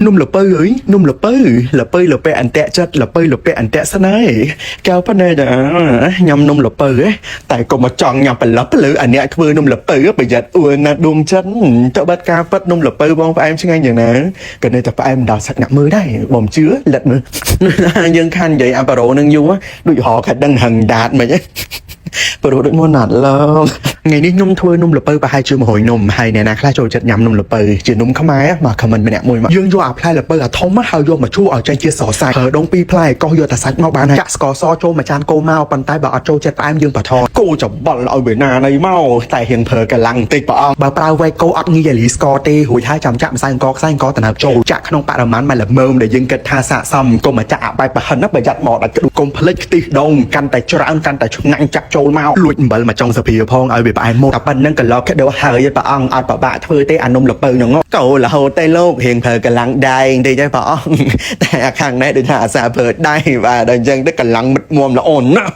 នំល្ពៅអើយនំល្ពៅល្ពៅល្ពែអន្ទាក់ចិត្តល្ពៅល្ពែអន្ទាក់ស្នេហ៍កែវប៉ុណ្ណេះញ៉ាំនំល្ពៅហ៎តែកុំមកចង់ញ៉ាំប្រឡឹះភ្លើអាអ្នកធ្វើនំល្ពៅប្រយ័ត្នអួនណាដួងចិត្តទៅបាត់ការប៉ັດនំល្ពៅបងផ្អែមឆ្ងាញ់យ៉ាងណាក៏នៅតែផ្អែមដល់សាច់អ្នកមើលដែរបងជឿលិតមើលយើងខាននិយាយអាប៉ារ៉ូនឹងយូរដូចរកខដឹងហឹងដាតមិនហ៎ ព្រោះដូចមុនណាត់លោកថ្ងៃនេះខ្ញុំធ្វើនំល្ពៅប្រហែលជា100នំហើយអ្នកណាខ្លះចូលចិត្តញ៉ាំនំល្ពៅជានំខ្មែរមកខមមិនម្នាក់មួយមកយើងយកអាផ្លែល្ពៅអាធំហើយយកមកឈូសឲ្យចេញជាសរសាច់ហើយដងពីរផ្លែកោសយកតែសាច់មកបានហើយចាក់ស្ករសចូលមួយចានកូរមកប៉ុន្តែបើអត់ចូលចិត្តផ្អែមយើងបថគោច្បល់ឲ្យវាណានៃមកតែរៀងប្រើកម្លាំងបន្តិចព្រះអង្គបើប្រើវែកគោអត់ងាយឲ្យលីស្ករទេរួចហើយចាំចាក់ម្សៅអង្ករខ្សែអង្ករតំណើបចូលចាក់ក្នុងបរិមាណមួយល្មមដែលយើងគិតថាស័ក្តិសមកុំមកចាក់អាបែបប្រហិនណាប្រយ័ត្នមកដាច់ក្ដុកុំភ្លេចខ្ទិះដូងកាន់តែច្រើនកាន់តែឆ្ងាញ់ចាក់ចូលមកលួចអំបិលមកចុងសភាផងឲ្យវាផ្អែមមកតែប៉ុណ្្នឹងក៏លោកដោហើយព្រះអង្គអត់ប្របាក់ធ្វើទេអានំល្ពៅហ្នឹងកោរហូតទេលោករៀងប្រើកម្លាំងដៃតិចទេព្រះអង្គតែអាខាងនេះដូចថាអាសាប្រើដៃបាទដល់អញ្ចឹងទៅកម្លាំងមិត្តមុំល្អណាស់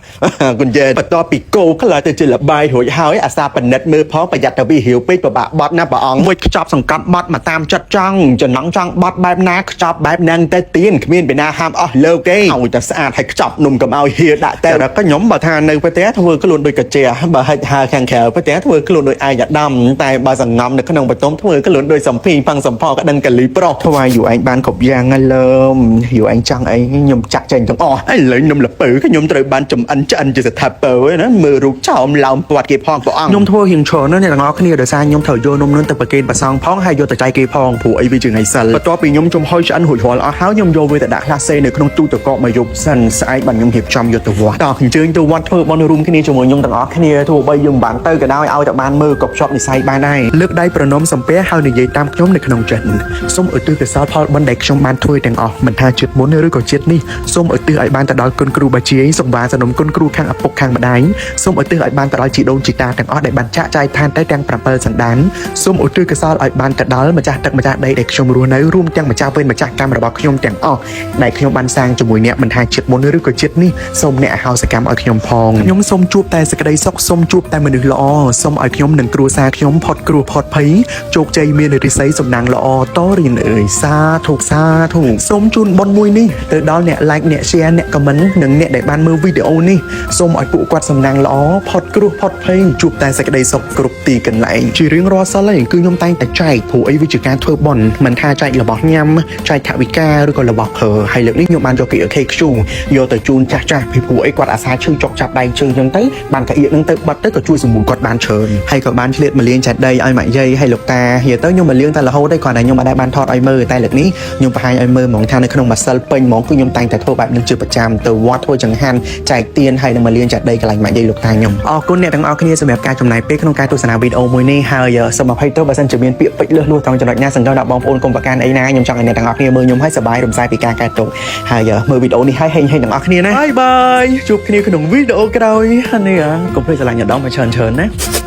គុណជេបន្ទាប់ពីគោខ្លាទៅជាលបាយរួចហើយអាសាប៉និតមើលផងប្រយ័ត្នទៅវារាវពេកប្របាក់បត់ណាព្រះអង្គមួយខ្ចប់សង្កត់បត់មកតាមចិត្តចង់ចំណងចង់បត់បែបណាខ្ចប់បែបហ្នឹងទៅទៀនគ្មានពីណាហាមអស់លោកទេឲ្យតែស្អាតហើយខ្ចប់នំកុំឲ្យហៀដាក់តែក៏ខ្ញុំបើថានៅប្រទេសធ្វើខ្លួនដូចកាជាបើហិចហើខាងក្រៅប្រទេសធ្វើខ្លួនដូចឯកឧត្តមតែបើសង្ងំនៅក្នុងបតុមធ្វើខ្លួនដូចសំភីផឹងសំផក៏ដឹងកលីប្រុសថ្វាយយូឯងបានគ្រប់យ៉ាងហើយលើមយូឯងចង់អីខ្ញុំចាក់ចេញទាំងអស់ឥឡូវនំល្ពៅខ្ញុំត្រូវបានចំអិនឆ្អិនជាស្ថាពើណាមើលរូបចោមឡោមពាត់គេផងព្រះអង្គខ្ញុំធ្វើរៀងច្រើនណាស់អ្នកទាំងអស់គ្នាដោយសារខ្ញុំត្រូវយកនំនឹងទៅប្រគេនព្រះសង្ឃផងហើយយកទៅចែកគេផងព្រោះអីវាជាថ្ងៃសិលបន្ទាប់ពីខ្ញុំចំហុយឆ្អិនរួចរាល់អស់ហើយខ្ញុំយកវាទៅដាក់ក្លាសេនៅក្នុងទូទឹកកកមួយយប់សិនស្អែកបានខ្ញុំរៀបចំយកទៅវត្តតោះអញ្ជើញទៅវត្តធ្វើបុណ្យរួមគ្នាជាមួយខ្ញុំទាំងអស់គ្នាទោះបីយើងមិនបានទៅក៏ដោយឲ្យតែបានមើលក៏ភ្ជាប់និស័យបានដែរលើកដៃប្រណម្យសំពះហើយនិយាយតាមខ្ញុំនៅក្នុងចិត្តសូមឧទ្ទិសកុសលផលបុណ្យដែលខ្ញុំបានធ្វើទាំងអស់មិនថាជាតិមុនឬក៏ជាតិនេះសូមឧទ្ទិសឲ្យបានទៅដល់គុណគ្រូបាជាយសូមបាសនំគុណគ្រូខាងឪពុកខាងម្ដាយសូមឧទ្ទិសឲ្យបានទៅដល់ជីដូនជីតាទាំងអស់ដែលបានចាក់ចែកឋានទៅទាំង7សន្តានសូមឧទ្ទិសកុសលឲ្យបានទៅដល់ម្ចាស់ទឹកម្ចាស់ដីដែលខ្ញុំរស់នៅរួមទាំងម្ចាស់វេនម្ចាស់កម្មរបស់ខ្ញុំទាំងអស់ដែលខ្ញុំបានសាងជាមួយអ្នកមិនថាជាតិមុនឬក៏ជាតិនេះសូមអ្នកអហោសិកម្មឲ្យខ្ញុំផងខ្ញុំសូមជួបតែសេចក្តីសុខសូមជួបតែមនុស្សល្អសូមឲ្យខ្ញុំនិងគ្រួសារខ្ញុំផុតគ្រោះផុតភ័យជោគជ័យមានរិស័យសំណាងល្អតរៀនអើយសាធុសាធុសូមជូនបុណ្យមួយនេះទៅដល់អ្នក like អ្នក share អ្នក comment និងអ្នកដែលបានមើលវីដេអូនេះសូមឲ្យពួកគាត់សំណាងល្អផុតគ្រោះផុតភ័យជួបតែសេចក្តីសុខគ្រប់ទីកន្លែងជារៀងរាល់សិលឯងគឺខ្ញុំតែងតែចែកព្រោះអីវាជាការធ្វើបុណ្យមិនថាចែករបស់ញ៉ាំចែកថវិកាឬក៏របស់ប្រើហើយលើកនេះខ្ញុំបានយក KQ យកទៅជូនចាស់ចាស់ពីព្រោះអីគាត់អាសាឈឺចុកចាប់ដៃជើងចឹងទៅបានកៀកនឹងទៅបាត់ទៅក៏ជួយសម្រួលគាត់បានច្រើនហើយក៏បានឆ្លៀតមកលៀងចាត់ដីឲ្យម៉ាក់យាយហើយលោកតានិយាយទៅខ្ញុំមកលៀងតែរហូតទេគ្រាន់តែខ្ញុំអត់ដែលបានថតឲ្យមើលតែលើកនេះខ្ញុំបង្ហាញឲ្យមើលហ្មងថានៅក្នុងមួយសិលពេញហ្មងគឺខ្ញុំតែងតែធ្វើបែបនេះជាប្រចាំទៅវត្តធ្វើចង្ហាន់ចែកទៀនហើយនឹងមកលៀងចាត់ដីកន្លែងម៉ាក់យាយលោកតាខ្ញុំអរគុណអ្នកទាំងអស់គ្នាសម្រាប់ការចំណាយពេលក្នុងការទស្សនាវីដេអូមួយនេះហើយសូមអភ័យទោសបើសិនជាមានពាក្យពេចន៍លឺលួសត្រង់ចំណុចណាសង្ឃឹមថាបងប្អូនកុំប្រកាន់អីណាខ្ញុំចង់ឲ្យអ្នកទាំងអស់គ្នាមើលខ្ញុំឲ្យសប្បាយរំសាយពីការកែទុកហើយមើលវីដេអូនេះឲ្យហេងហេងទាំងអស់គ្នាណាបាយបាយជួបគ្នាក្នុងវីដេអូក្រោយនេះកុំភ្លេចស្រឡាញ់អាដាមឲ្យច្រើនច្រើនណា។